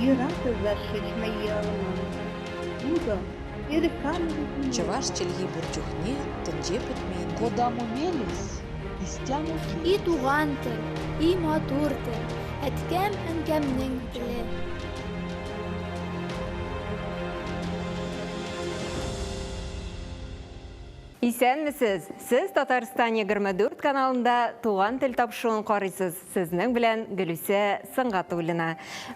Юратӑ зашичма йӑлӑмӑн. Утӑ, Чӑваш чӗлхи пур чухне тӗнче пӗтмен. Кодамо мелесь, истямо И туган тел, и матур тел, әткәм-әнкәмнең теле. Исәнмесез! Сез Татарстан 24 каналында Туган тел тапшыруын карыйсыз. Сезнең белән Гөлүсә Сөнгатуллина.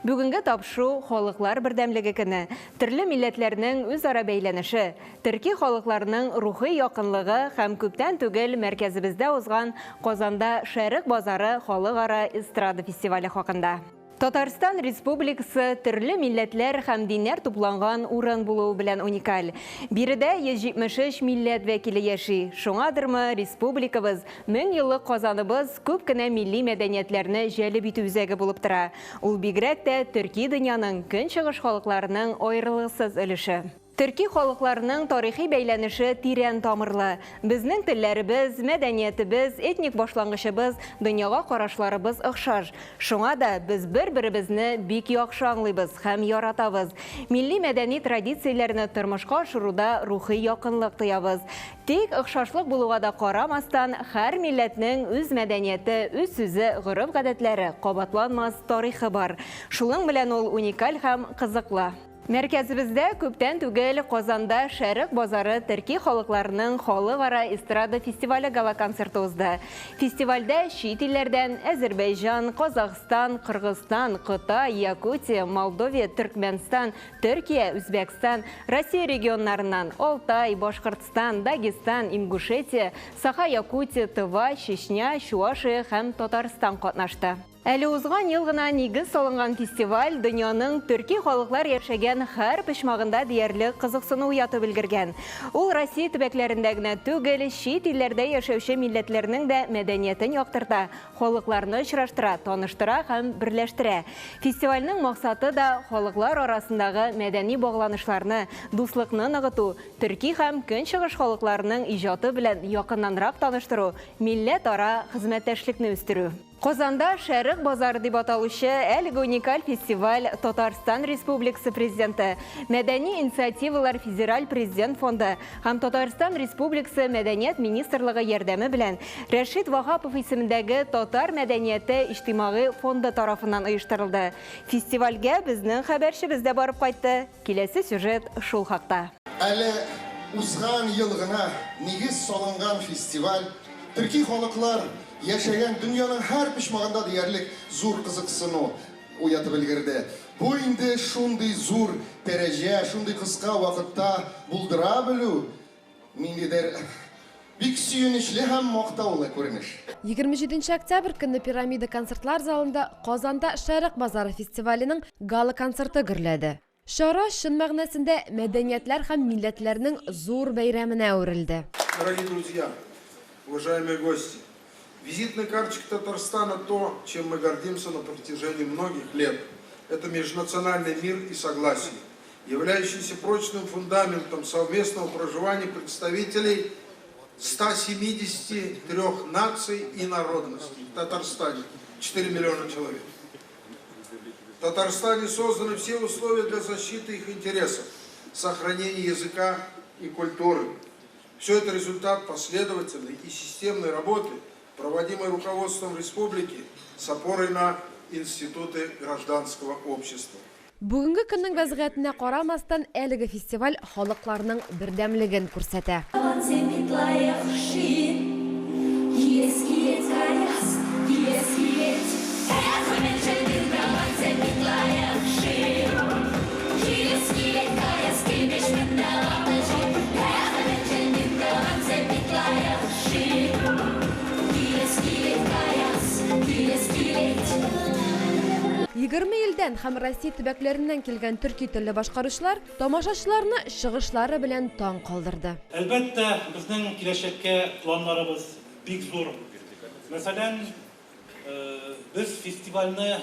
Бүгенге тапшыру Халыклар бердәмлеге көне, төрле милләтләрнең үзара бәйләнеше, төрки халыкларның рухи якынлыгы һәм күптән түгел мәркәзебездә узган Казанда Шәрык базары халыкара эстрада фестивале хакында. Татарстан Республикасы төрле милләтләр һәм диннәр тупланган урын булуы белән уникаль. Биредә 173 милләт вәкиле яши. Шуңадырмы, республикабыз, меңьеллык Казаныбыз күп кенә милли мәдәниятләрне җәлеп итү үзәге булып тора. Ул бигрәк тә төрки дөньяның көнчыгыш халыкларының аерылгысыз өлеше. Төрки халыкларның тарихи бәйләнеше тирән тамырлы. Безнең телләребез, мәдәниятебез, этник башлангычыбыз, дөньяга карашларыбыз охшаш. Шуңа да без бер-беребезне бик яхшы аңлыйбыз һәм яратабыз. Милли-мәдәни традицияләрне тормышка ашыруда рухи якынлык тоябыз. Тик, охшашлык булуга да карамастан, һәр милләтнең үз мәдәнияте, үз сүзе, гореф-гадәтләре, кабатланмас тарихы бар. Шуның белән ул уникаль һәм кызыклы. Мәркәзебездә күптән түгел Казанда Шәрык базары төрки халыкларының халыкара эстрада фестивале гала-концерты узды. Фестивальдә чит илләрдән, Әзербәйҗан, Казахстан, Кыргызстан, Кытай, Якутия, Молдовия, Төркмәнстан, Төркия, Үзбәкстан, Россия регионнарыннан, Алтай, Башкортстан, Дагестан, Ингушетия, Саха-Якутия, Тыва, Чечня, Чуашия һәм Татарстан катнашты. Әле узган ел гына нигез салынган фестиваль дөньяның төрки халыклар яшәгән һәр почмагында диярлек кызыксыну уятып өлгергән. Ул Россия төбәкләрендә генә түгел, чит илләрдә яшәүче милләтләрнең дә мәдәниятен яктырта, халыкларны очраштыра, таныштыра һәм берләштерә. Фестивальнең максаты да, халыклар арасындагы мәдәни багланышларны, дуслыкны ныгыту, төрки һәм көнчыгыш халыкларының иҗаты белән якыннанрак таныштыру, милләтара хезмәттәшлекне үстерү. Казанда Шәрык базары дип аталучы әлеге уникаль фестиваль Татарстан Республикасы Президенты, Мәдәни инициативалар федераль президент фонды һәм Татарстан Республикасы Мәдәният министрлыгы ярдәме белән Рәшит Ваһапов исемендәге Татар мәдәнияте иҗтимагый фонды тарафыннан оештырылды. Фестивальгә безнең хәбәрчебез дә барып кайтты. Киләсе сюжет шул хакта. Әле узган ел гына нигез салынган фестиваль төрки халыклар яшәгән дөньяның һәр почмагында диярлек зур кызыксыну уятып өлгерде. Бу инде шундый зур дәрәҗә, шундый кыска вакытта булдыра белү, ниндидер бик сөенечле һәм мактаулы күренеш. 27 нче октябрь көнне Пирамида концертлар залында Казанда Шәрык базары фестиваленең гала-концерты гөрләде. Чара чын мәгънәсендә мәдәниятләр һәм милләтләрнең зур бәйрәменә әверелде. Дорогие друзья, уважаемые гости, визитная карточка Татарстана то, чем мы гордимся на протяжении многих лет. Это межнациональный мир и согласие, являющийся прочным фундаментом совместного проживания представителей 173 наций и народностей в Татарстане. 4 миллиона человек. В Татарстане созданы все условия для защиты их интересов, сохранения языка и культуры. Все это результат последовательной и системной работы, проводимой руководством республики с опорой на институты гражданского общества. Бүгенге көннең вәзгыятенә карамастан, әлеге фестиваль халыкларның бердәмлеген күрсәтә. 20 илдән һәм Россия төбәкләреннән килгән төрки телле башкаручылар тамашачыларны чыгышлары белән таң калдырды. Әлбәттә, безнең киләчәккә планнарыбыз бик зур. Мәсәлән, без фестивальне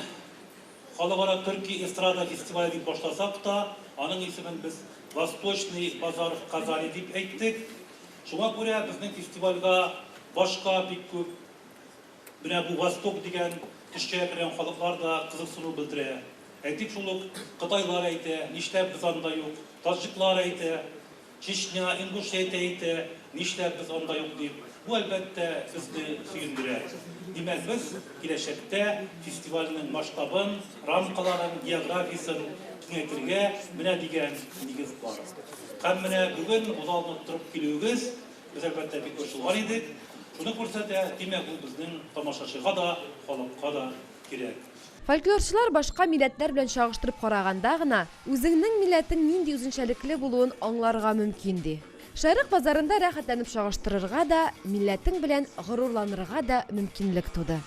Халыкара төрки эстрада фестивале дип башласак та, аның исемен без Восточный базар в Казани дип әйттек. Шуңа күрә безнең фестивальгә башка бик күп менә бу Восток дигән төшкә кергән халыклар да кызыксыну белдерә. Әйтик, шул ук кытайлар әйтә, нишләп без анда юк, таҗиклар әйтә, Чечня, Ингушетия әйтә, нишләп без анда юк дип. Бу, әлбәттә, безне сөендерә. Димәк, без киләчәктә фестивальнең масштабын, рамкаларын, географиясен киңәйтергә менә дигән нигез бар. Һәм менә бүген бу залны тутырып килүегез, без, әлбәттә, бик борчылган идек, шуны күрсәтә, димәк, бу безнең тамашачыга да, халыкка да кирәк. Фольклорчылар башка милләтләр белән чагыштырып караганда гына, үзеңнең милләтең нинди үзенчәлекле булуын аңларга мөмкин, ди. Шәрык базарында рәхәтләнеп чагыштырырга да, милләтең белән горурланырга да мөмкинлек туды.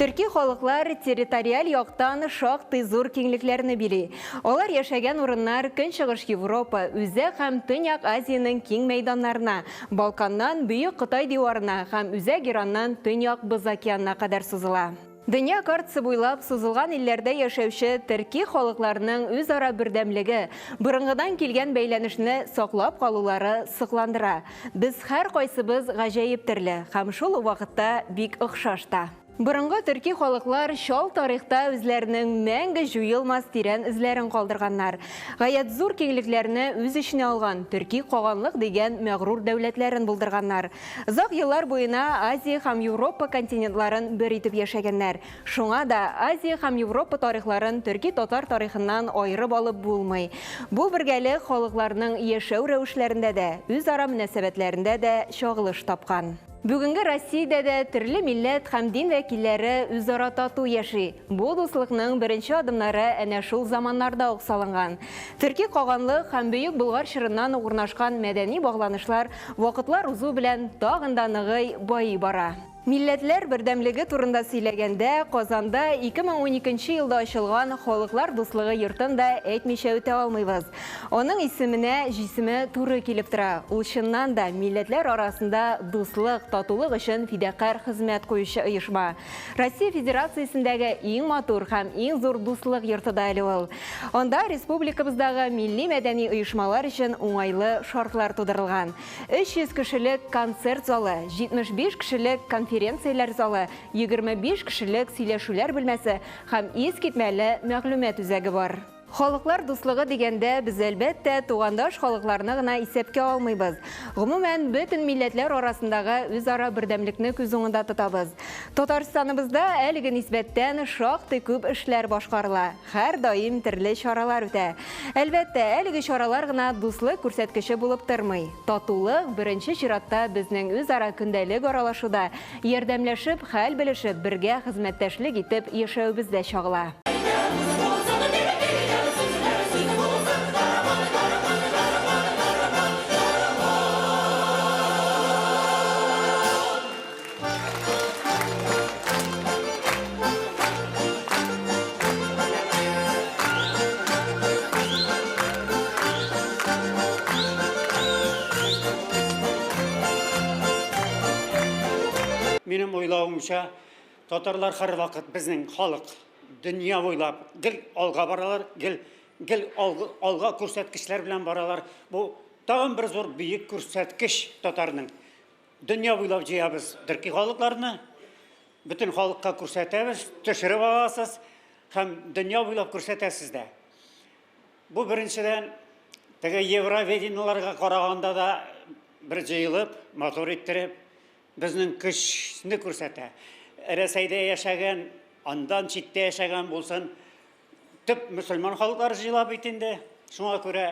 Төрки халыклар территориаль яктан шактый зур киңлекләрне били. Алар яшәгән урыннар Көнчыгыш Европа, Үзәк һәм Төньяк Азиянең киң мәйданнарына, Балканнан Бөек Кытай диварына һәм Үзәк Ираннан Төньяк Боз океанына кадәр сузыла. Дөнья картасы буйлап сузылган илләрдә яшәүче төрки халыкларның үзара бердәмлеге, борынгыдан килгән бәйләнешне саклап калулары сокландыра. Без һәркайсыбыз гаҗәеп төрле һәм шул ук вакытта бик охшаш та. Борынгы төрки халыклар чал тарихта үзләренең мәңге җуелмас тирән эзләрен калдырганнар. Гаять зур киңлекләрне үз эченә алган төрки каганлык дигән мәгърур дәүләтләрен булдырганнар. Озак еллар буена Азия һәм Европа континентларын бер итеп яшәгәннәр. Шуңа да Азия һәм Европа тарихларын төрки-татар тарихыннан аерып алып булмый. Бу бергәлек халыкларның яшәү рәвешләрендә дә, үзара мөнәсәбәтләрендә дә чагылыш тапкан. Бүгенге Россиядә дә төрле милләт һәм дин вәкилләре үзара тату яши. Бу дуслыкның беренче адымнары әнә шул заманнарда ук салынган. Төрки каганлык һәм Бөек Болгар чорыннан ук урнашкан мәдәни багланышлар вакытлар узу белән тагын да ныгый, байый бара. Милләтләр бердәмлеге турында сөйләгәндә, Казанда 2012 нче елда ачылган Халыклар дуслыгы йортын да әйтмичә үтә алмыйбыз. Аның исеменә җисеме туры килеп тора. Ул чыннан да милләтләр арасында дуслык, татулык өчен фидакарь хезмәт куючы оешма. Россия Федерациясендәге иң матур һәм иң зур дуслык йорты да әле ул. Анда республикабыздагы милли-мәдәни оешмалар өчен уңайлы шартлар тудырылган. 300 кешелек концерт залы, 75 кешелек конференцияләр залы, 25 кешелек сөйләшүләр бүлмәсе һәм искитмәле мәгълүмат үзәге бар. Халыклар дуслыгы дигәндә, без, әлбәттә, тугандаш халыкларны гына исәпкә алмыйбыз. Гомумән, бөтен милләтләр арасындагы үзара бердәмлекне күз уңында тотабыз. Татарстаныбызда әлеге нисбәттән шактый күп эшләр башкарыла, һәрдаим төрле чаралар үтә. Әлбәттә, әлеге чаралар гына дуслык күрсәткече булып тормый. Татулык, беренче чиратта, безнең үзара көндәлек аралашуда, Ярдәмләшеп, хәл белешеп, бергә хезмәттәшлек итеп яшәвебездә чагыла. Минем уйлавымча, татарлар һәрвакыт безнең халык дөнья буйлап гел алга баралар, гел гел алга күрсәткечләр белән баралар. Бу тагын бер зур бөек күрсәткеч татарның. Дөнья буйлап җыябыз төрки халыкларны, бөтен халыкка күрсәтәбез, төшереп аласыз һәм дөнья буйлап күрсәтәсез дә. Бу беренчедән, теге евровидениеларга караганда да бер җыелып, матур иттереп, безнең көчне күрсәтә. Рәсәйдә яшәгән, андан читтә яшәгән булсын, төп мөселман халыклары җыела бит инде. Шуңа күрә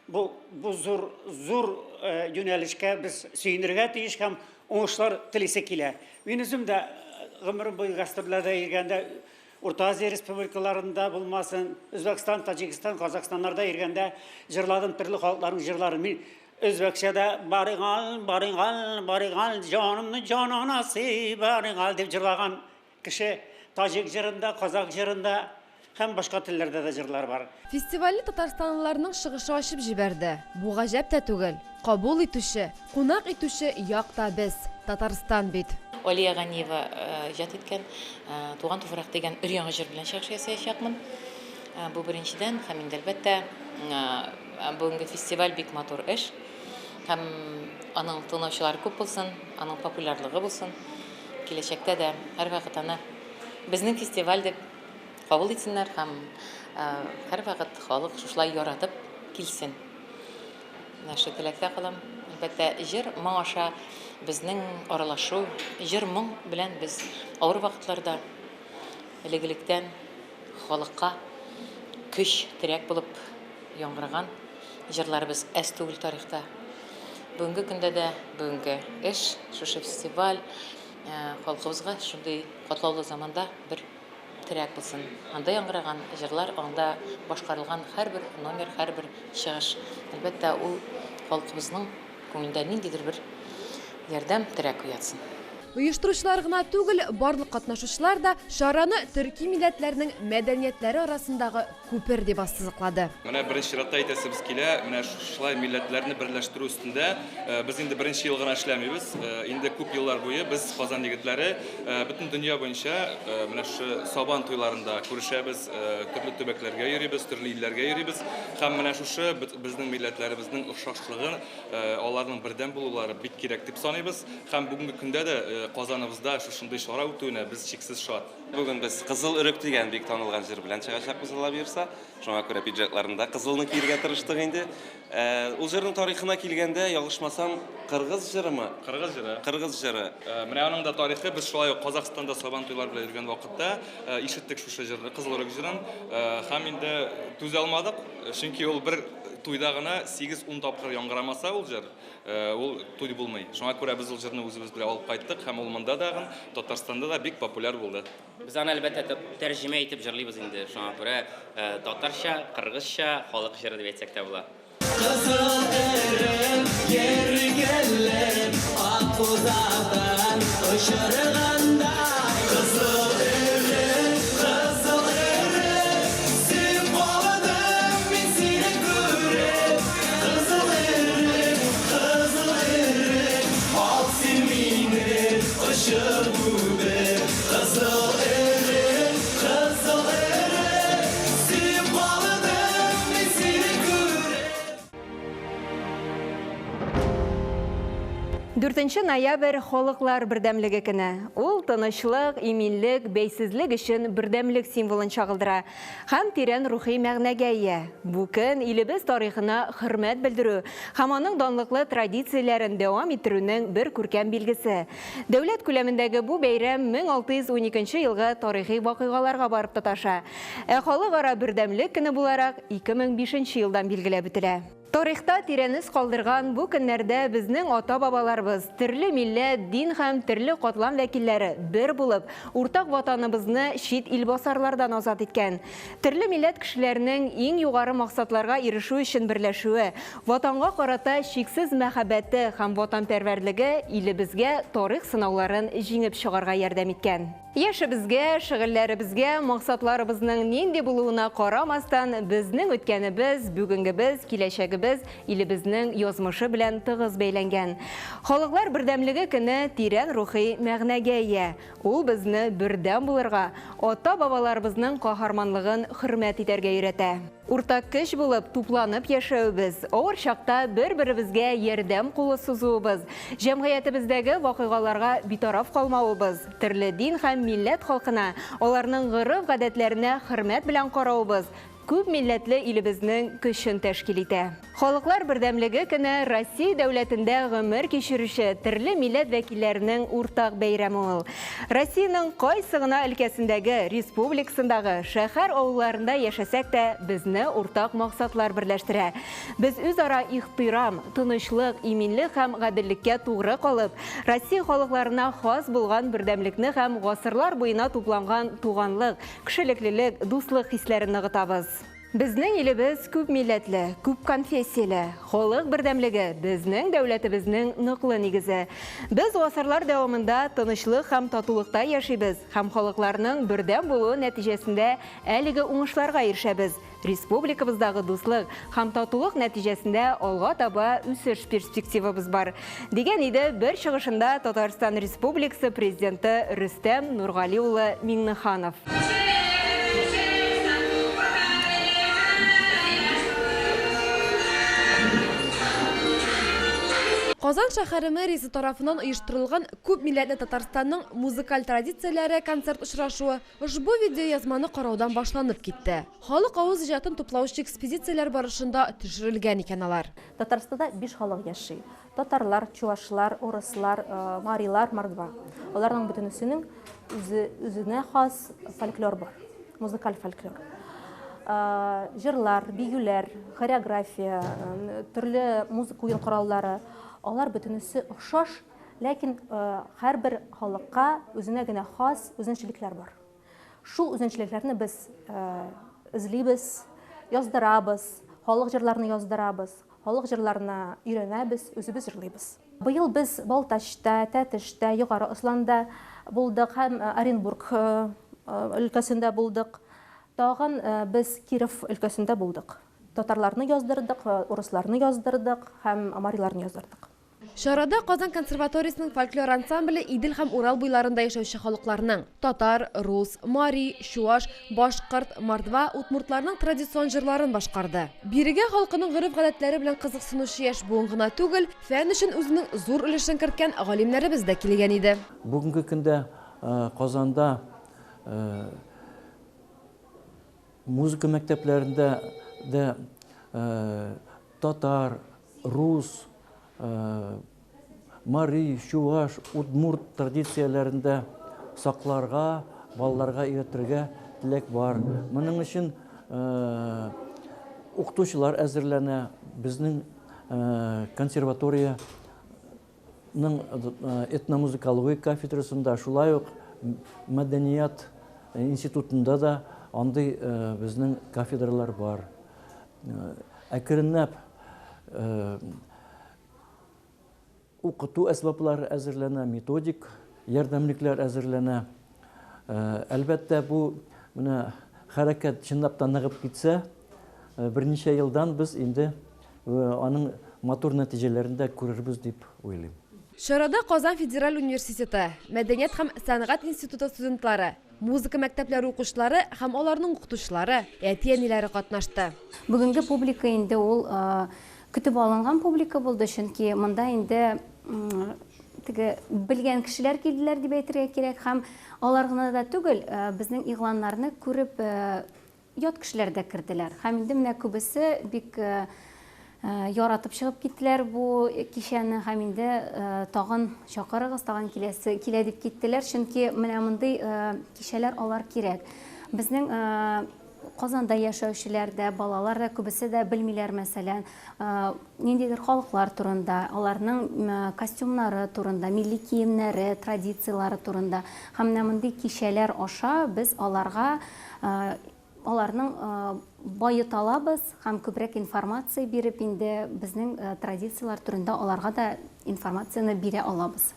бу, бу зур, зур э, юнәлешкә без сөенергә тиеш һәм уңышлар телисе килә. Мин үзем дә э, гомерем буе гастрольләрдә йөргәндә Урта Азия республикаларында булмасын, Үзбәкстан, Таҗикстан, Казахстаннарда йөргәндә җырладым төрле халыкларның җырларын. Мин үзбәкчә дә барыгал, барыгал, барыгал, җанымны җананасы, барыгал дип җырлаган кеше таҗик җырында, казак җырында. Һәм башка телләрдә дә җырлар бар. Фестивальне татарстанлыларның чыгышы ачып җибәрде. Бу гаҗәп тә түгел. Кабул итүче, кунак итүче як та без, Татарстан бит. Алия Ганиева иҗат иткән Туган туфрак дигән өр-яңа җыр белән чыгыш ясаячакмын. Бу беренчедән, һәм инде, әлбәттә, бүгенге фестиваль бик матур эш. Һәм аның тыңлаучылары күп булсын, аның популярлыгы булсын. Киләчәктә дә һәрвакыт аны безнең фестиваль дип кабул итсеннәр һәм һәрвакыт халык шушылай яратып килсен. Менә шул теләктә калам. Әлбәттә, җыр, моң аша безнең аралашу, җыр-моң белән без авыр вакытларда элек-электән халыкка көч, терәк булып яңгыраган җырларыбыз әз түгел тарихта. Бүгенге көндә дә бүгенге эш, шушы фестиваль халкыбызга шундый катлаулы заманда бер терәк булсын. Анда яңгыраган җырлар, анда башкарылган һәрбер номер, һәрбер чыгыш, әлбәттә, ул халкыбызның күңелендә ниндидер бер ярдәм, терәк уятсын. Оештыручылар гына түгел, барлык катнашучылар да чараны төрки милләтләрнең мәдәниятләре арасындагы күпер дип ассызыклады. Менә беренче чиратта әйтәсебез килә, менә шушылай милләтләрне берләштерү өстендә без инде беренче ел гына эшләмибез. Инде күп еллар буе без, Казан егетләре, бөтен дөнья буенча менә шушы Сабан туйларында күрешәбез, төрле төбәкләргә йөрибез, төрле илләргә йөрибез. Һәм менә шушы безнең милләтләребезнең охшашлыгы, аларның бердәм булулары бик кирәк дип саныйбыз. Һәм бүгенге көндә дә Казаныбызда шушындый чара үтүенә без чиксез шат. Бүген без Кызыл өрек дигән бик танылган җыр белән чыгачакбыз, Алла боерса. Шуңа күрә пиджакларны да кызылны киергә тырыштык инде. Ул җырның тарихына килгәндә, ялгышмасам, кыргыз җырымы? Кыргыз җыры. Кыргыз җыры. Менә аның да тарихы, без шулай ук Казахстанда Сабан туйлар белән йөргән вакытта ишеттек шушы җырны, Кызыл өрек җырын. Һәм инде түзә алмадык, чөнки ул бер туйда гына 8-10 тапкыр яңгырамаса ул җыр, ул туй булмый. Шуңа күрә без ул җырны үзебез белән алып кайттык һәм ул монда да, Татарстанда да бик популяр булды. Без аны, әлбәттә, тәрҗемә итеп җырлыйбыз инде. Шуңа күрә татарча, кыргызча халык җыры дип әйтсәк тә була. Кызыл өрек йөргәле Акбузатан очыргандай. Кызыл өрек, кызыл өрек, Сөеп калдым мин сине күреп. Кызыл өрек, кызыл өрек, Ал син мине кочып үбеп. Кызыл өрек, кызыл өрек, Сөеп калдым мин сине күреп. Дүртенче ноябрь Халыклар бердәмлеге көне. Ул тынычлык, иминлек, бәйсезлек өчен бердәмлек символын чагылдыра һәм тирән рухи мәгънәгә ия. Бу көн илебез тарихына хөрмәт белдерү һәм аның данлыклы традицияләрен дәвам иттерүнең бер күркәм билгесе. Дәүләт күләмендәге бу бәйрәм 1612 нче елгы тарихи вакыйгаларга барып тоташа. Ә Халыкара бердәмлек көне буларак 2005 нче елдан билгеләп үтелә. Тарихта тирән эз калдырган бу көннәрдә безнең ата-бабаларыбыз, төрле милләт, дин һәм төрле катлам вәкилләре бер булып, уртак Ватаныбызны чит илбасарлардан азат иткән. Төрле милләт кешеләренең иң югары максатларга ирешү өчен берләшүе, Ватанга карата чиксез мәхәббәте һәм ватанпәрвәрлеге илебезгә тарих сынауларын җиңеп чыгарга ярдәм иткән. Яшебезгә, шөгыльләребезгә, максатларыбызның нинди булуына карамастан, безнең үткәнебез, бүгенгебез, киләчәгебез илебезнең язмышы белән тыгыз бәйләнгән. Халыклар бердәмлеге көне тирән рухи мәгънәгә ия. Ул безне бердәм булырга, ата-бабаларыбызның каһарманлыгын хөрмәт итәргә өйрәтә. Уртак көч булып, тупланып яшәвебез, авыр чакта бер-беребезгә ярдәм кулы сузуыбыз, җәмгыятебездәге вакыйгаларга битараф калмавыбыз, төрле дин һәм милләт халкына, аларның гореф-гадәтләренә хөрмәт белән каравыбыз күп милләтле илебезнең көчен тәшкил итә. Халыклар бердәмлеге көне Россия дәүләтендә гомер кичерүче төрле милләт вәкилләренең уртак бәйрәме ул. Россиянең кайсы гына өлкәсендәге, республикасындагы, шәһәр-авылларында яшәсәк тә, безне уртак максатлар берләштерә. Без үзара ихтирам, тынычлык, иминлек һәм гаделлеккә тугры калып, Россия халыкларына хас булган бердәмлекне һәм гасырлар буена тупланган туганлык, кешелеклелек, дуслык хисләрен ныгытабыз. Безнең илебез күп милләтле, күп конфессияле. Халык бердәмлеге, безнең дәүләтебезнең ныклы нигезе. Без гасырлар дәвамында тынычлык һәм татулыкта яшибез һәм халыкларның бердәм булуы нәтиҗәсендә әлеге уңышларга ирешәбез. Республикабыздагы дуслык һәм татулык нәтиҗәсендә алга таба үсеш перспективабыз бар, дигән иде бер чыгышында Татарстан Республикасы Президенты Рөстәм Нургали улы Миңнеханов. Казан шәһәре мэриясе тарафыннан оештырылган күп милләтле Татарстанның музыкаль традицияләре концерт очрашуы ошбу видеоязманы караудан башланып китте. Халык авыз иҗатын туплаучы экспедицияләр барышында төшерелгән икән алар. Татарстанда биш халык яши. Татарлар, чувашлар, урыслар, марилар, мордва. Аларның бөтенесенең үзе, үзенә хас фольклор бар, музыкаль фольклор. Җырлар, биюләр, хореография, төрле музыка уен кораллары, алар бөтенесе охшаш, ләкин һәрбер халыкка үзенә генә хас үзенчәлекләр бар. Шул үзенчәлекләрне без эзлибез, яздырабыз, халык җырларны яздырабыз, Халык җырларына өйрәнәбез, үзебез җырлыйбыз. Быел без Балтачта, Тәтештә, Югары Осланда булдык һәм Оренбург өлкәсендә булдык. Тагын без Киров өлкәсендә булдык. Татарларны яздырдык, урысларны яздырдык һәм мариларны яздырдык. Чарада Казан консерваториясенең фольклор ансамбле Идел һәм Урал буйларында яшәүче халыкларның, татар, рус, мари, чуаш, башкорт, мордва, удмуртларның традицион җырларын башкарды. Бирегә халкының гореф-гадәтләре белән кызыксынучы яшь буын гына түгел, фән өчен үзенең зур өлешен керткән галимнәребез дә килгән иде. Бүгенге көндә Казанда музыка мәктәпләрендә дә Татар, рус, мари, чуваш, удмурт традицияләрен дә сакларга, балаларга өйрәтергә теләк бар. Моның өчен укытучылар әзерләнә. Безнең консерватория ның этномузыкология кафедрасында, шулай ук мәдәният институтында да андый безнең кафедралар бар. Әкренләп укыту әсбаплары әзерләнә, методик ярдәмлекләр әзерләнә. Әлбәттә, бу менә хәрәкәт чынлап та ныгып китсә, берничә елдан без инде аның матур нәтиҗәләрен дә күрербез дип уйлыйм. Чарада Казан федераль университеты, Мәдәният һәм сәнгать институты студентлары, музыка мәктәпләре укучылары һәм аларның укытучылары, әти-әниләре катнашты. Бүгенге публика инде ул көтеп алынган публика булды, чөнки монда инде теге белгән кешеләр килделәр дип әйтергә кирәк һәм алар гына да түгел, безнең игъланнарны күреп Ят кешеләр дә керделәр. Һәм инде менә күбесе бик яратып чыгып киттеләр бу кичәне һәм инде тагын чакырыгыз, тагын киләсе килә дип киттеләр, чөнки менә мондый кичәләр алар кирәк. Безнең Казанда яшәүчеләр дә, балалар да күбесе дә белмиләр, мәсәлән, ниндидер халыклар турында, аларның костюмнары турында, милли киемнәре, традицияләре турында. Һәм менә мондый кичәләр аша без аларга Аларның баета алабыз һәм күбрәк информация биреп инде безнең традицияләр турында аларга да информацияне бирә алабыз.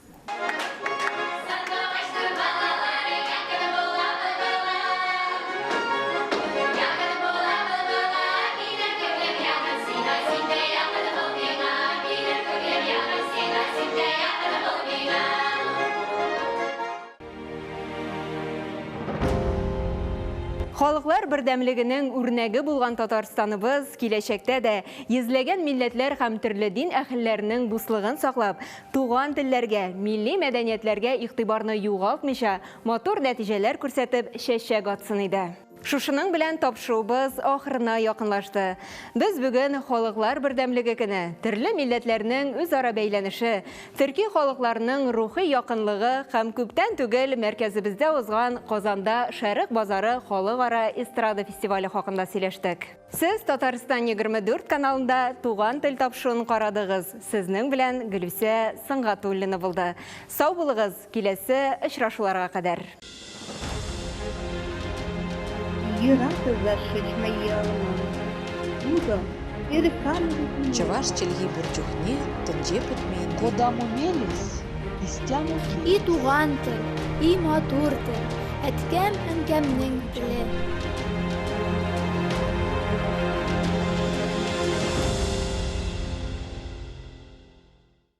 Халыклар бердәмлегенең үрнәге булган Татарстаныбыз киләчәктә дә йөзләгән милләтләр һәм төрле дин әһелләренең дуслыгын саклап, туган телләргә, милли мәдәниятләргә игътибарны югалтмыйча, матур нәтиҗәләр күрсәтеп чәчәк атсын иде. Шушының белән тапшыруыбыз ахырына якынлашты. Без бүген Халыклар бердәмлеге көне, төрле милләтләрнең үзара бәйләнеше, төрки халыкларның рухи якынлыгы һәм күптән түгел мәркәзебездә узган Казанда Шәрык базары халыкара эстрада фестивале хакында сөйләштек. Сез Татарстан 24 каналында Туган тел тапшыруын карадыгыз. Сезнең белән Гөлүсә Сөнгатуллина булды. Сау булыгыз, киләсе очрашуларга кадәр! Юрату зашить моя. Буду Чӑваш чӗлхи пур чухне тӗнче пӗтмен. Кодамо мелесь, истямо И туган тел, и матур тел, әткәм-әнкәмнең теле.